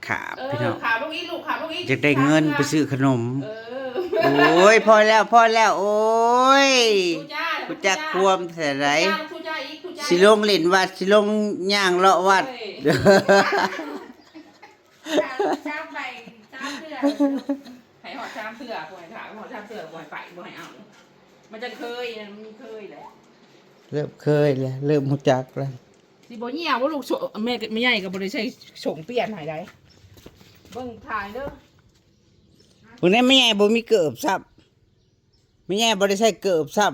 ຂາບ ເອີ ພີ່ນ້ອງ ຂາບລົງອີກລູກ ຂາບລົງອີກ ຢາກໄດ້ເງິນໄປຊື້ຂະໜົມ ເອີ ໂອ້ຍ ພໍແລ້ວ ພໍແລ້ວ ໂອ້ຍ ທຸຈ້າ ຮູ້ຈັກຄວາມແທ້ໃດ ທຸຈ້າອີກ ທຸຈ້າອີກ ຊິລົງຫຼິ້ນວັດ ຊິລົງຍ່າງເລາະວັດ ເອີຍ ສາມໃບ ສາມເທື່ອ ໃຫ້ຮອດສາມເທື່ອ ບໍ່ໃຫ້ຖາມ ຮອດສາມເທື່ອ ບໍ່ໃຫ້ໄປ ບໍ່ໃຫ້ເອົາ ມັນຈະເຄີຍ ມັນເຄີຍແຫຼະ ເລີ່ມເຄີຍແລ້ວ ເລີ່ມຮູ້ຈັກແລ້ວ ຊິບໍ່ຍ່ຽວບໍ່ລູກ ໂຊ ແມ່ ແມ່ໃຫຍ່ກໍບໍ່ໄດ້ໃສ່ສົ້ງປ່ຽນໃຫ້ໃດ ເບິ່ງຖ່າຍເດີ ເບິ່ງແດ່ ແມ່ໃຫຍ່ບໍ່ມີເກີບຊ້ຳ ແມ່ໃຫຍ່ບໍ່ໄດ້ໃສ່ເກີບຊ້ຳ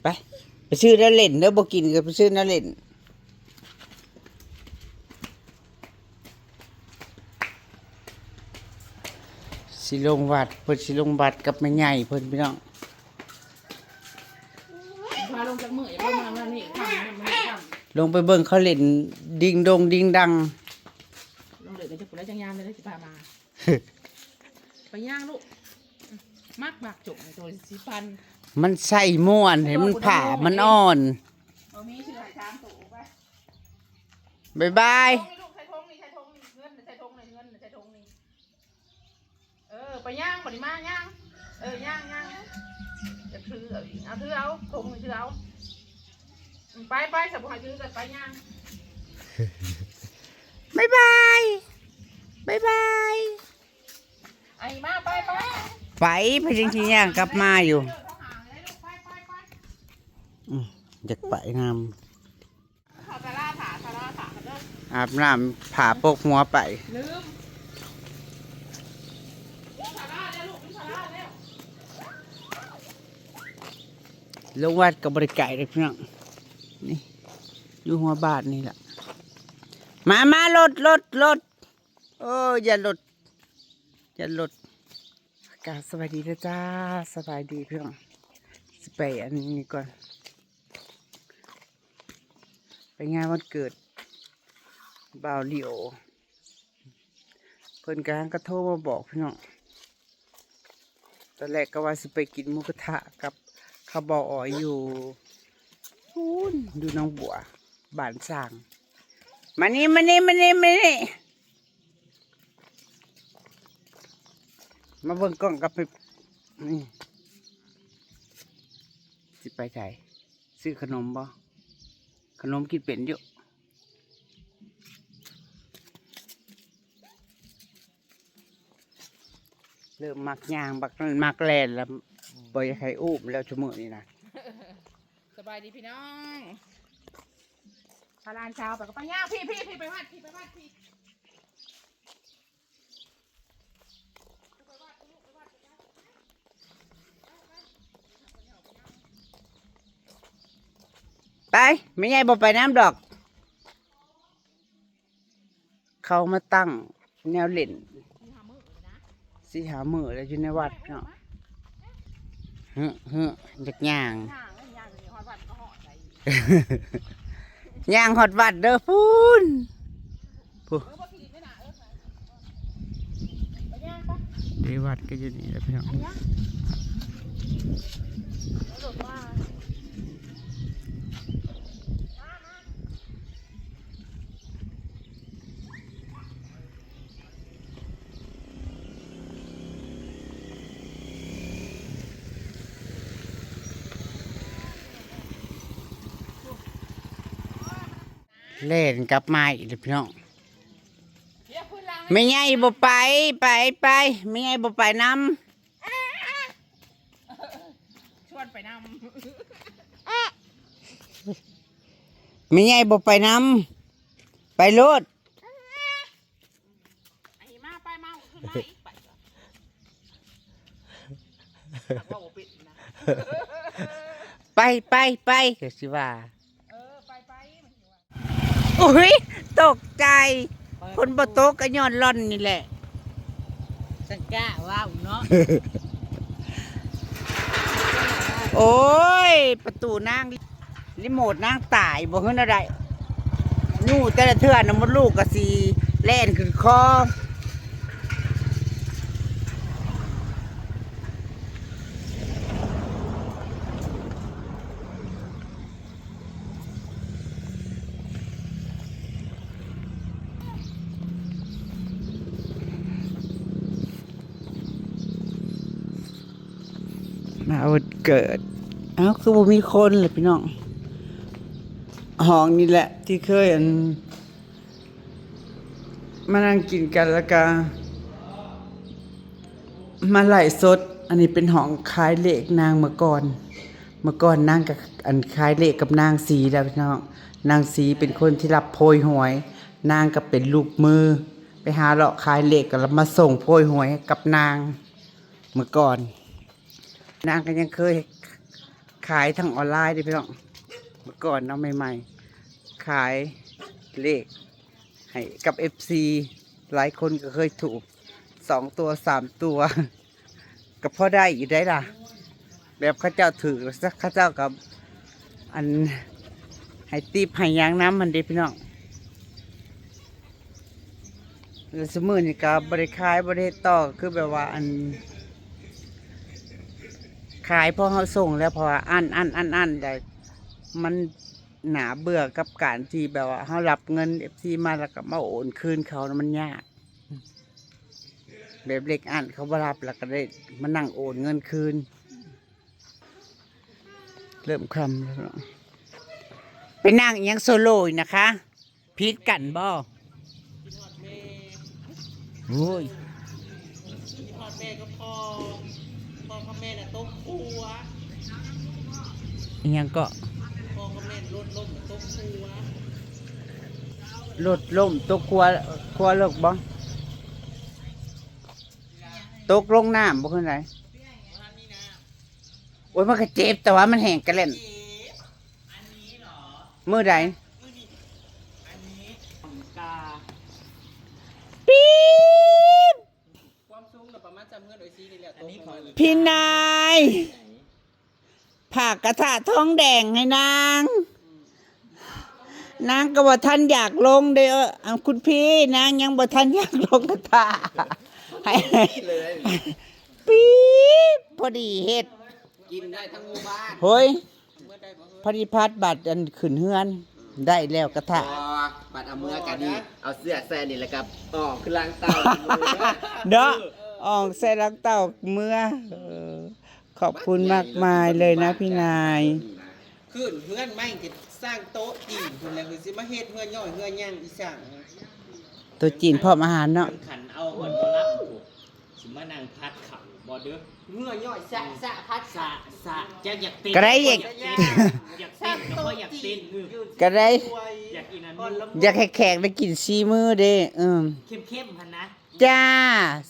ໄປ ໄປຊື້ແນວຫຼິ້ນເດີ ບໍ່ກິນກໍໄປຊື້ແນວຫຼິ້ນ ຊິລົງວັດ ເພິ່ນຊິລົງວັດກັບແມ່ໃຫຍ່ເພິ່ນ ພີ່ນ້ອງ ພາລົງຈັກມື້ ຢ່າລົງມາມື້ນີ້ຄ່ຳ ມື້ນີ້ຄ່ຳ ລົງໄປເບິ່ງເຂົາຫຼິ້ນດິງດົງດິງດັງ ລົງເລີຍ ໄປຈັກຜູ້ໃດຈັກຍາມເລີຍ ຊິພາມາ ໄປຍ່າງລູກ ມັກ ມັກຈົກໂຕຊິພັນ ມັນໃສ່ມ່ວນ ໃຫ້ມັນຜ້າມັນອ່ອນ ບໍ່ມີ ຊື້ໃຫ້ສາມໂຕ ໄປ ບາຍບາຍ ໃສ່ຖົງນີ້ລູກ ໃສ່ຖົງນີ້ ໃສ່ຖົງນີ້ ເງິນໃສ່ຖົງນີ້ ເງິນໃສ່ຖົງນີ້ ເອີ ໄປຍ່າງ ບັດນີ້ມາຍ່າງ ເອີ ຍ່າງ ຍ່າງ ຈະຖືເອົາອີກ ເອົາ ຖືເອົາ ຖົງນີ້ຖືເອົາ ໄປ ໄປ ສະບໍ່ໃຫ້ຖືກັນ ໄປຍ່າງ ບາຍບາຍ ບາຍບາຍ ໄອ້ມາ ໄປ ໄປ ໄປ ເພິ່ນຍັງຊິຍ່າງກັບມາຢູ່ ອືມ ຢາກໄປນຳ ເຂົ້າສາລາຖ້າ ສາລາຖ້າເດີ ອາບນ້ຳ ຜ້າປົກຫົວໄປ ລືມ ສາລາແລ້ວລູກ ສາລາແລ້ວ ລົງວັດກໍບໍ່ໄດ້ໄກເດ້ພີ່ນ້ອງ ນີ້ ຢູ່ຫົວບ້ານນີ້ລະ ມາ ມາ ລົດ ລົດ ລົດ ໂອ້ຍ ຢ່າລົດ ຢ່າລົດ ກາບສະບາຍດີເດີຈ້າ ສະບາຍດີພີ່ນ້ອງ ຊິໄປອັນນີ້ກ່ອນ ໄປງານວັນເກີດບ່າວລີໂອ ເພິ່ນກະ ກະໂທມາບອກພີ່ນ້ອງ ຕອນແລກກໍວ່າຊິໄປກິນໝູກະທະກັບເຂົາບ່າວອອຍຢູ່ພຸ້ນ ຢູ່ໜອງບົວ ບ້ານຊ້າງ ມານີ້ ມານີ້ ມານີ້ ມານີ້ ມາເບິ່ງກ້ອງກັບ ນີ້ ຊິໄປໃສ? ຊື້ຂະໜົມບໍ່? ຂະໜົມກິນເປັນຢູ່. ເລີ່ມມັກຍ່າງ ມັກ ມັກແລ່ນແລ້ວ ບໍ່ຢາກໃຫ້ອຸ້ມແລ້ວຊຸມື້ນີ້ນະ. ສະບາຍດີພີ່ນ້ອງ ພາຫຼານສາວໄປກໍໄປຍ່າງ ພີ່ ພີ່ ພີ່ ໄປວັດ ພີ່ ໄປວັດ ພີ່. ໄປ ແມ່ໃຫຍ່ບໍ່ໄປນຳດອກ ເຂົາມາຕັ້ງແນວຫຼິ້ນ ສີ່ຫ້າມື້ແລ້ວຢູ່ໃນວັດເນາະ. ເຮີ້ ເຮີ້ ຢາກຍ່າງ ຍ່າງ ຍ່າງຮອດວັດກໍຮອດໄດ້ ຍ່າງຮອດວັດເດີພຸ້ນ ພຸ້ນ ເອີ ບໍ່ ເອີ ໄປຍ່າງໄປ ເດ ວັດກໍຢູ່ນີ້ແຫຼະພີ່ນ້ອງ ອັນຫຍັງ ເອົາລົດມາ ມາ ມາ. ແລ່ນກັບມາອີກແລ້ວພີ່ນ້ອງ ແມ່ໃຫຍ່ບໍ່ໄປ ໄປ ໄປ ແມ່ໃຫຍ່ບໍ່ໄປນຳ ຊວນໄປນຳ ແມ່ໃຫຍ່ບໍ່ໄປນຳ ໄປໂລດ. ໄອ້ມາ ໄປມາ ຂຶ້ນມາອີກ ໄປ ເວົ້າບໍ່ເປັນນະ ໄປ ໄປ ໄປ ກໍຊິວ່າ ເອີ ໄປ ໄປ ມັນຊິວ່າ ໂອ້ຍ ຕົກໃຈ ຝົນບໍ່ຕົກກໍຍ້ອນລ່ອນນີ້ແຫຼະ ສັງກະເວົ້າເນາະ ໂອ້ຍ ປະຕູນາງ ຣີໂມດນາງຕາຍບໍ່ ເຮັດແນວໃດ ຍູ້ແຕ່ລະເທື່ອນະ ມົດລູກກໍຊິແລ່ນຂຶ້ນຄໍ. ແ ມາວັນເກີດ ເອົ້າ ຄືບໍ່ມີຄົນລະພີ່ນ້ອງ. ຫ້ອງນີ້ແຫຼະທີ່ເຄີຍ ອັນ ມານັ່ງກິນກັນ ແລ້ວກະມາໄລຟ໌ສົດ. ອັນນີ້ເປັນຫ້ອງຂາຍເລກນາງເມື່ອກ່ອນ. ເມື່ອກ່ອນນາງກະ ອັນ ຂາຍເລກກັບນາງສີແຫຼະພີ່ນ້ອງ. ນາງສີເປັນຄົນທີ່ຮັບໂພຍຫວຍ, ນາງກະເປັນລູກມື ໄປຫາເລາະຂາຍເລກ ແລ້ວມາສົ່ງໂພຍຫວຍໃຫ້ກັບນາງ. ເມື່ອກ່ອນນາງກະຍັງເຄີຍຂາຍທາງອອນລາຍເດ້ພີ່ນ້ອງ. ເມື່ອກ່ອນເນາະ ໃໝ່ໆ ຂາຍເລກໃຫ້ກັບເອັຟຊີ ຫຼາຍຄົນກະເຄີຍຖືກສອງຕົວ ສາມຕົວ ກະພໍໄດ້ຢູ່ໄດ໋ລະ. ແບບເຂົາເຈົ້າຖືກ ເຂົາເຈົ້າກະ ອັນ ໃຫ້ຕິບໃຫ້ຫຍັງນຳຫັ້ນເດ້ພີ່ນ້ອງ. ແລ້ວຊຸມື້ນີ້ກະບໍ່ໄດ້ຂາຍ ບໍ່ໄດ້ເຮັດຕໍ່ ຄືແບບວ່າ ອັນ ຂາຍພໍເຮົາສົ່ງແລ້ວ ເພາະວ່າອັ້ນໆໆໆ ແລ້ວມັນໜ້າເບື່ອກັບການທີ່ແບບວ່າເຮົາຮັບເງິນເອັຟຊີມາ ແລ້ວກະມາໂອນຄືນເຂົານະ ມັນຍາກ. ແບບເລກອັ້ນເຂົາບໍ່ຮັບ ແລ້ວກະໄດ້ມານັ່ງໂອນເງິນຄືນ. ເລີ່ມຄ່ຳແລ້ວເນາະ. ໄປນັ່ງອີ່ຫຍັງໂຊໂລຢູ່ນະຄະ? ຜິດກັນບໍ່? ໂອ້ຍ ຄິດຮອດແມ່ກັບພໍ່ ພໍ່ກັບແມ່ນະຕົກຂົວ. ອີ່ຫຍັງເກາະ? ພໍ່ກັບແມ່ລົດລົ້ມຕົກຂົວ. ລົດລົ້ມຕົກຂົວ ຂົວເລິກບໍ່? ຕົກລົງນ້ຳບໍ່ຄືໃດ? ໂອ້ຍ ມັນກະເຈັບ ແຕ່ວ່າມັນແຫ້ງກະແລ່ນ. ມື້ໃດ? ປີບ ຄວາມສູງນະປະມານສ່ຳເຮືອນໂອຊີນີ້ແຫຼະ. ພີ່ນາຍ ຝາກກະທະທອງແດງໃຫ້ນາງ. ນາງກະບໍ່ທັນຢາກລົງເດ້. ເອີ ອັນ ຄຸນພີ່ ນາງຍັງບໍ່ທັນຢາກລົງກະທະ. ໃຫ້ ປີບ ພໍດີເຮັດ ກິນໄດ້ທັງໝູ່ບ້ານ. ໂຫຍ ພໍດີພັດບາດ ອັນ ຂຶ້ນເຮືອນໄດ້ແລ້ວກະທະ. ບໍ່ ບັດເອົາເມືອກະນີ້ ເອົາເສື້ອໃສ່ນີ້ ແລ້ວກະອອກຄືຫຼັງເຕົ່າເມືອ ເນາະ ອອກໃສ່ຫຼັງເຕົ່າເມືອ. ເອີ ຂອບຄຸນມາກມາຍເລີຍນະພີ່ນາຍ. ຂຶ້ນເຮືອນໃໝ່ກະສ້າງໂຕະຈີນພຸ້ນແຫຼະ ຄືຊິມາເຮັດເຮືອນຍ່ອຍເຮືອນຫຍັງອີ່ສັງ. ໂຕະຈີນພ້ອມອາຫານເນາະ. ຄັນເອົາອັນໝໍລຳ ຊິມານັ່ງພັດເຂົ້າບໍ່ເດີ? ເຮືອຍ່ອຍສະສະພັດສະສະ ຈັກຢາກເຕັ້ນ ກະໄດ້ອີກ ຢາກເຕັ້ນ ຢາກເຕັ້ນ ກະພໍຢາກເຕັ້ນ. ກະໄດ້ ຢາກອີ່ນັ້ນ ຢາກໃຫ້ແຂກໄດ້ກິນຊີມືເດ້. ເອີ ເຂັ້ມໆຫັ້ນນະ. ຈ້າ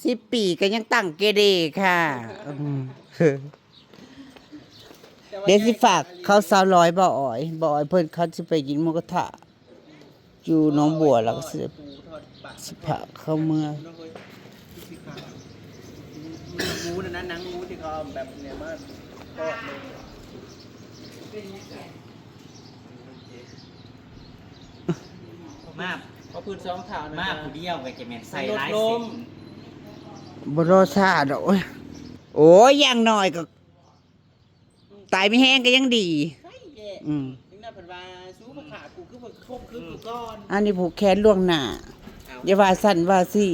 ສິບປີກະຍັງຕັ້ງເກເດຄ່ະ. ອືມ ດຽວຊິຝາກເຂົາສາວລອຍ ບ່າວອອຍ ບ່າວອອຍເພິ່ນ ເຂົາຊິໄປກິນໝູກະທະຢູ່ໜອງບົວ ແລ້ວກະຊິ ຊິພາເຂົາເມືອ. ໝູນັ້ນນະ ໜັງໝູທີ່ເຂົາເອົາແບບນີ້ມາທອດ. ມາ ເອົາພື້ນສອງເທົ້ານະ ມາຜູ້ດຽວກະຈະແມ່ນໃສ່ຫຼາຍເສັ້ນ ບໍ່ລໍຊ້າດອກ. ໂອ້ຍ ຢ່າງໜ້ອຍກະຕາຍມີແຮງກະຍັງດີ. ອືມ ຈັ່ງນັ້ນເພິ່ນວ່າ ສູມາຂ້າກູຄືບໍ່ຄົບຄືກູກ່ອນ. ອັນນີ້ຜູກແຂນລ່ວງໜ້າ. ຢ່າວ່າຊັ້ນວ່າຊີ້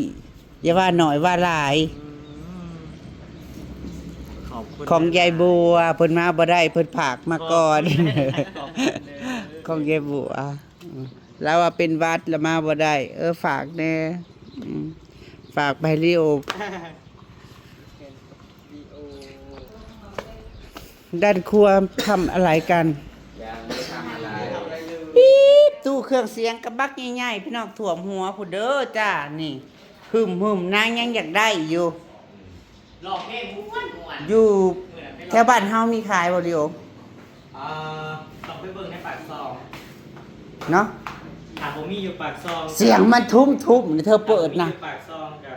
ຢ່າວ່າໜ້ອຍວ່າຫຼາຍ. ຂອງຍາຍບົວ ເພິ່ນມາບໍ່ໄດ້ ເພິ່ນຝາກມາກ່ອນ. ຂອງຍາຍບົວ ລາວວ່າເປັນຫວັດລະມາບໍ່ໄດ້. ເອີ ຝາກແດ່ ອືມ ຝາກໄປລີໂອ. ດ້ານຄົວທຳອະໄລກັນ? ຍັງໄດ້ທຳອະໄລ. ປີບ ຕູ້ເຄື່ອງສຽງກະບັກໃຫຍ່ໆ ພີ່ນ້ອງ ຖ້ວມຫົວພຸ້ນເດີຈ້າ. ນີ້ ຫຶມໆ ນາງຍັງຢາກໄດ້ຢູ່. ຮ້ອງເພງມ່ວນໆ ຢູ່ແຖວບ້ານເຮົາມີຂາຍບໍ່ ລີໂອ? ເອີ ຕ້ອງໄປເບິ່ງໃນປາກຊ່ອງເນາະ. ຖ້າບໍ່ມີຢູ່ປາກຊ່ອງ ສຽງມັນທຸ້ມໆ ເທີເປີດນະ ຖ້າບໍ່ມີຢູ່ປາກຊ່ອງກະ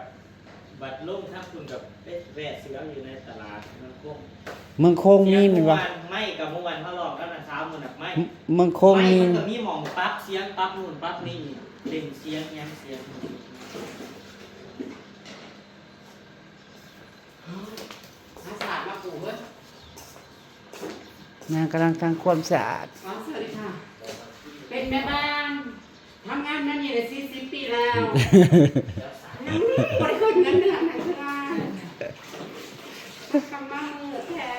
ບັດລົງທາງພຸ້ນກະໄປແວ່ຊື້ເອົາຢູ່ໃນຕະຫຼາດເມືອງຄົງ. ເມືອງຄົງມີແມ່ນບໍ່? ໄມ້ກະມື້ວານເຮົາຮ້ອງກັບນ້າສາວມື້ນັ້ນ ໄມ້ ເມືອງຄົງມີ ໄມ້ມັນກະມີໝ່ອງປັບສຽງ ປັບໂນ່ນປັບນີ້ ເລັ່ງສຽງຫຍັງສຽງ. ມາສະອາດມາປູເຮີ້ຍ. ນາງກຳລັງທຳຄວາມສະອາດ. ອໍ ສະຫວັດດີຄ່ະ. ເປັນແມ່ບ້ານ ທຳງານມານີ້ໄດ້ສີ່ສິບປີແລ້ວ ຍັງບໍ່ໄດ້ຂຶ້ນເງິນເດືອນໃຫ້ເທື່ອ. ທຳມາມື້ແທ້.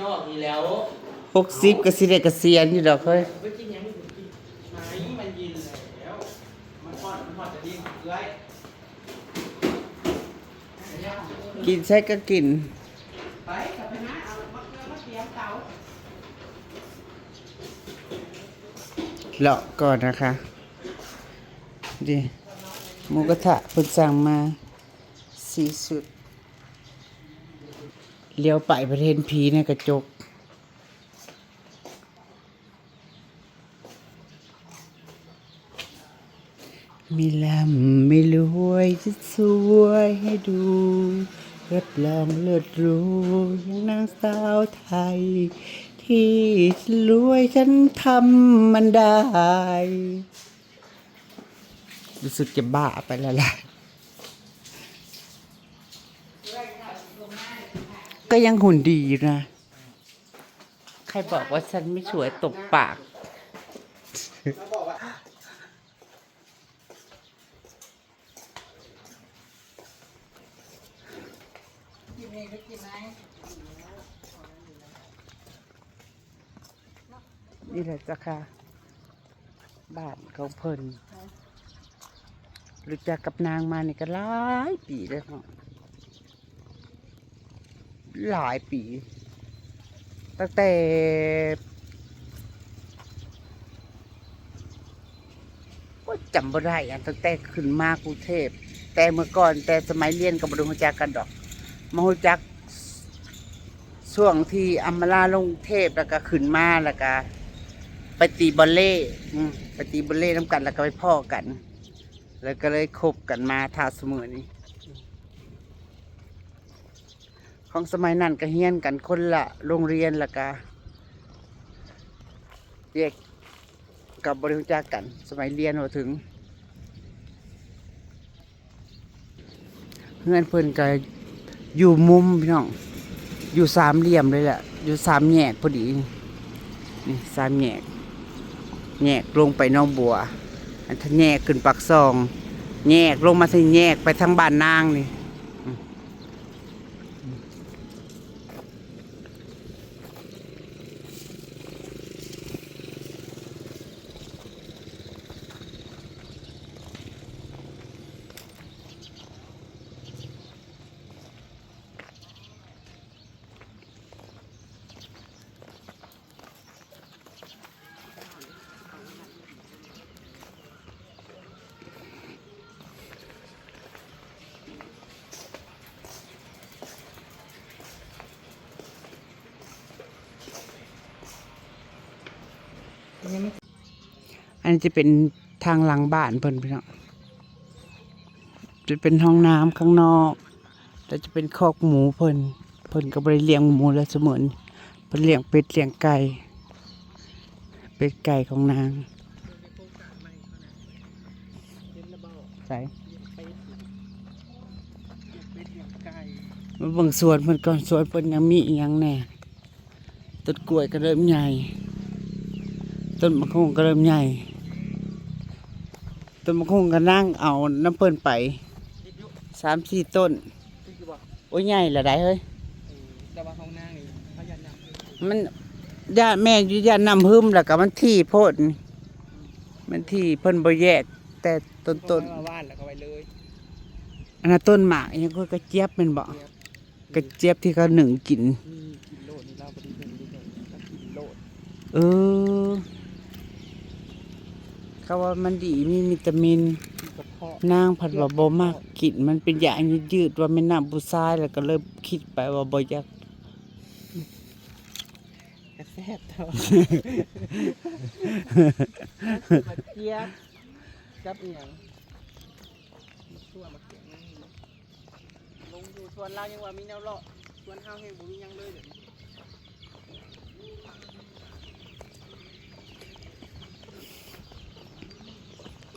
ອອກນີ້ແລ້ວ ຫົກສິບກໍຊິໄດ້ກະສຽນຢູ່ດອກເຮີ້ຍ. ໄປກິນຫຍັງຢູ່ພຸ້ນຕິ? ໄໝ ມັນເຢັນແລ້ວ ມັນຮ້ອນ ມັນຮ້ອນຈະເຢັນເອື້ອຍ. ກິນໃສກໍກິນ ໄປ ກັບໄປຫາເອົາໝາກເກືອມາຕຽມເຕົາ. ເລາະກ່ອນນະຄະ ນີ້ ໝູກະທະເພິ່ນສັ່ງມາສີ່ຊຸດ. ຫຼຽວໄປພັດເຫັນຜີໃນກະຈົກ. ໄມ່ລ່ຳໄມ່ລວຍ ຈະສວຍໃຫ້ດູ ຮັບຮອງເລີດຫຼູ ຢ່າງນາງສາວໄທ ທີ່ລວຍຊັ້ນທຳມະດາ. ຮູ້ສຶກຈະບ້າໄປແລ້ວລະ ກໍຍັງຫຸ່ນດີຢູ່ນະ. ໃຄບອກວ່າສັນໄມ່ສວຍຕົບປາກ. ນີ້ແຫຼະເຈົ້າຄ່ະ ບ້ານຂອງເພິ່ນ. ຮູ້ຈັກກັບນາງມານີ້ກໍຫຼາຍປີແລ້ວເນາະ ຫຼາຍປີ ຕັ້ງແຕ່ ໂອ້ຍ ຈຳບໍ່ໄດ້ອະ ຕັ້ງແຕ່ຂຶ້ນມາກຸງເທບ ແຕ່ເມື່ອກ່ອນ ແຕ່ສະໄໝຮຽນກໍບໍ່ໄດ້ຮູ້ຈັກກັນດອກ ມາຮູ້ຈັກຊ່ວງທີ່ອຳມາລາລົງເທບ ແລ້ວກໍຂຶ້ນມາ ແລ້ວກໍໄປຕີບອນເລ່ ອືມ ໄປຕີບອນເລ່ນຳກັນ ແລ້ວກໍໄປພໍ້ກັນ ແລ້ວກໍເລີຍຄົບກັນມາເທົ່າຊຸມື້ນີ້. ຂອງສະໄໝນັ້ນກໍຮຽນກັນຄົນລະໂຮງຮຽນ ແລ້ວກະແຍກ ກໍບໍ່ໄດ້ຮູ້ຈັກກັນ ສະໄໝຮຽນບໍ່ເຖິງ. ເຮືອນເພິ່ນກໍຢູ່ມຸມພີ່ນ້ອງ ຢູ່ສາມຫຼ່ຽມເລີຍແຫຼະ ຢູ່ສາມແຍກພໍດີ ນີ້ສາມແຍກ ແຍກລົງໄປໜອງບົວ ອັນທະແຍກຂຶ້ນປາກຊ່ອງ ແຍກລົງມາທາງແຍກໄປທາງບ້ານນາງນີ້. ອັນນີ້ຈະເປັນທາງຫຼັງບ້ານເພິ່ນພີ່ນ້ອງ ຈະເປັນຫ້ອງນ້ຳຂ້າງນອກ ແລ້ວຈະເປັນຄອກໝູເພິ່ນ ເພິ່ນກໍບໍ່ໄດ້ລ້ຽງໝູແລ້ວ ຊຸມື້ນີ້ເພິ່ນລ້ຽງເປັດລ້ຽງໄກ່ ເປັດໄກ່ຂອງນາງ. ໃສ ມາເບິ່ງສວນເພິ່ນກ່ອນ ສວນເພິ່ນຍັງມີອີ່ຫຍັງແດ່. ຕົ້ນກ້ວຍກໍເລີ່ມໃຫຍ່ ຕົ້ນໝາກຫຸ່ງກໍເລີ່ມໃຫຍ່ ຕົ້ນໝາກຫຸ່ງກໍນາງເອົານຳເພິ່ນໄປສາມສີ່ຕົ້ນ. ໂອ້ຍ ໃຫຍ່ລະໄດ໋ເຮີ້ຍ ແຕ່ວ່າຂອງນາງນີ້ເຂົາຢ້ານນ້ຳ ມັນຢ້ານ ແມ່ນຢູ່ ຢ້ານນ້ຳຫຶມ ແລ້ວກໍມັນຖີ່ໂພດ ມັນຖີ່ ເພິ່ນບໍ່ແຍກແຕ່ຕົ້ນໆ ເອົາໄວ້ວ່າຫວ່ານແລ້ວກໍໄວ້ເລີຍ. ອັນນັ້ນຕົ້ນໝາກອີ່ຫຍັງ ກະຈຽບແມ່ນບໍ່? ກະຈຽບທີ່ເຂົາໜຶ້ງກິນ ອືມ ກິນໂລດນີ້ ລາວບໍ່ໄດ້ເບິ່ງ ລາວກິນໂລດ. ເອີ ເຂົາວ່າມັນດີ ມີວິຕາມິນ ນາງພັດວ່າບໍ່ມັກກິນ ມັນເປັນຢາຍືດໆ ວ່າແມ່ນນ້ຳຜູ້ຊາຍ ແລ້ວກໍເລີຍຄິດໄປວ່າບໍ່ຢາກ ກະແຊບເທົ່າ ໝາກເຂືອກັບອີ່ຫຍັງ ໝາກຖົ່ວ ໝາກຂຽງ ລົງຢູ່ສວນລາວຍັງວ່າມີແນວເລາະ ສວນເຮົາແຮ່ງບໍ່ມີຫຍັງເລີຍ.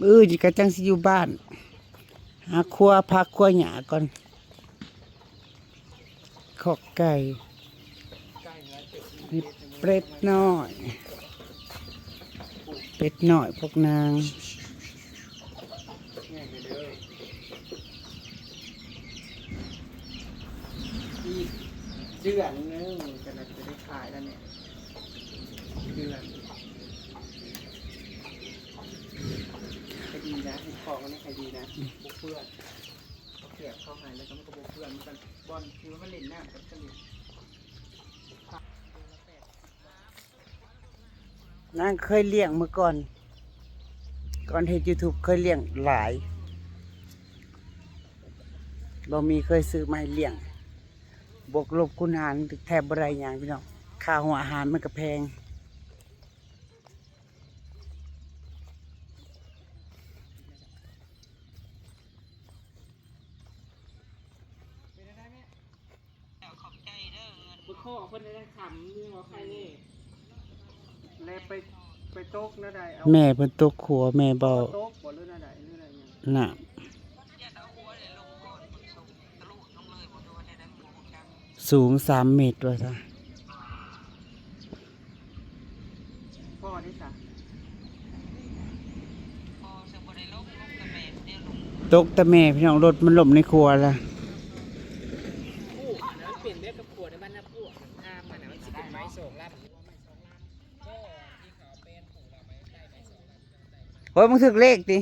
ມື້ອື່ນກໍຈັ່ງຊິຢູ່ບ້ານ ຫາຄົວຜັກຄົວຫຍ້າກ່ອນ. ຄອກໄກ່ ມີເປັດນ້ອຍ ເປັດນ້ອຍພວກນາງ. ອີກເດືອນໜຶ່ງກໍໜ້າຈະໄດ້ຂ ຕາຍແລ້ວແມ່ ເດືອນ ໃຫ້ດີນະ ເຮັດຂອງອັນນີ້ໃຫ້ດີນະ ບໍ່ເປື້ອນ ເອົາແກບເຂົ້າໃຫ້ ແລ້ວກໍມັນກໍບໍ່ເປື້ອນ ມັນກໍບ່ອນທີ່ວ່າມັນຫຼິ້ນນ້ຳກັນ ກໍຫຼິ້ນ. ນາງເຄີຍລ້ຽງເມື່ອກ່ອນ ກ່ອນເຮັດ YouTube ເຄີຍລ້ຽງຫຼາຍ ບໍ່ມີເຄີຍຊື້ມາໃຫ້ລ້ຽງ ບວກລົບຄູນຫານແທບບໍ່ໄດ້ຫຍັງພີ່ນ້ອງ ຄ່າຫົວອາຫານມັນກໍແພງ. ແລະໄປ ໄປຕົກແນວໃດ ເອົາ ແມ່ເພິ່ນຕົກຂົວ ແມ່ບໍ່ ຕົກບໍ່ ຫຼືແນວໃດ ຫຼືແນວຫຍັງ ນະ ສູງສາມເມັດວ່າຊະ ພໍ່ເດ້ຊະ ຕົກແຕ່ແມ່ພີ່ນ້ອງ ລົດມັນລົ້ມໃນຂົວລະ. ໂອ້ຍ ມຶງຖືກເລກຕິ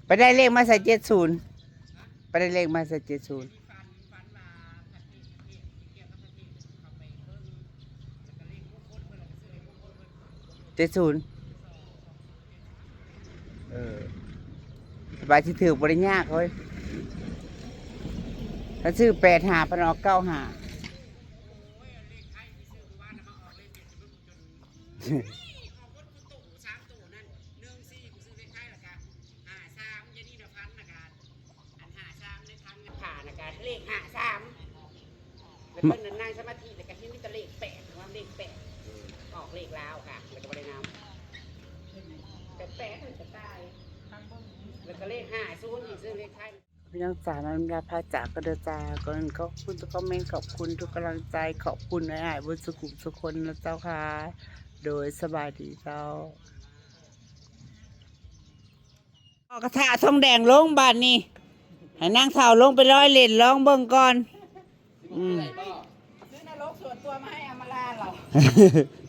ໄປໄດ້ເລກມາໃສ່ເຈັດສູນ ໄປໄດ້ເລກມາໃສ່ເຈັດສູນ ເຈັດສູນ ເອີ ສະບາຍ ຊິຖືກບໍ່ໄດ້ຍາກເຮີ້ຍ ຄັນຊື້ແປດຫ້າ ພັດອອກເກົ້າຫ້າ. ຂອງເບິດຄືໂຕສາມໂຕນັ້ນ ໜຶ່ງສີ່ ກູຊື້ເລກໄທ ແລ້ວກະຫ້າສາມ ຍານີນະ ຝັນ ແລ້ວກະອັນຫ້າສາມ ໃນຖັງ ຜ່ານ ແລ້ວກະເລກຫ້າສາມ ແລ້ວເພິ່ນນັ້ນນັ່ງສະມາທິ ແລ້ວກະເຫັນມີແຕ່ເລກແປດ ວ່າເລກແປດ ອອກເລກລາວກະ ແລ້ວກະບໍ່ໄດ້ນຳ ແປດແປດ ເພິ່ນກະຕາຍ ແລ້ວກະເລກຫ້າສູນ ອີກ ຊື້ເລກໄທ. ພີ່ນ້ອງຈ໋າ ລຳລາພາຈາກກັນເດີຈ້າ ກ່ອນອື່ນຂອບຄຸນທຸກຄອມເມັນ ຂອບຄຸນທຸກກຳລັງໃຈ ຂອບຄຸນອ້າຍໆເບິດສູ່ຜູ້ສູ່ຄົນນະເຈົ້າຄ່ະ ໂດຍ ສະບາຍດີເຈົ້າ. ເອົາກະທາທອງແດງລົງບາດນີ້ ໃຫ້ນາງເຖົ້າລົງໄປລອຍເຫຼັ້ນລອງເບິ່ງກ່ອນ ອືມ ຊື້ນະລົກສ່ວນຕົວມາໃຫ້ອຳມາລາເນາະ.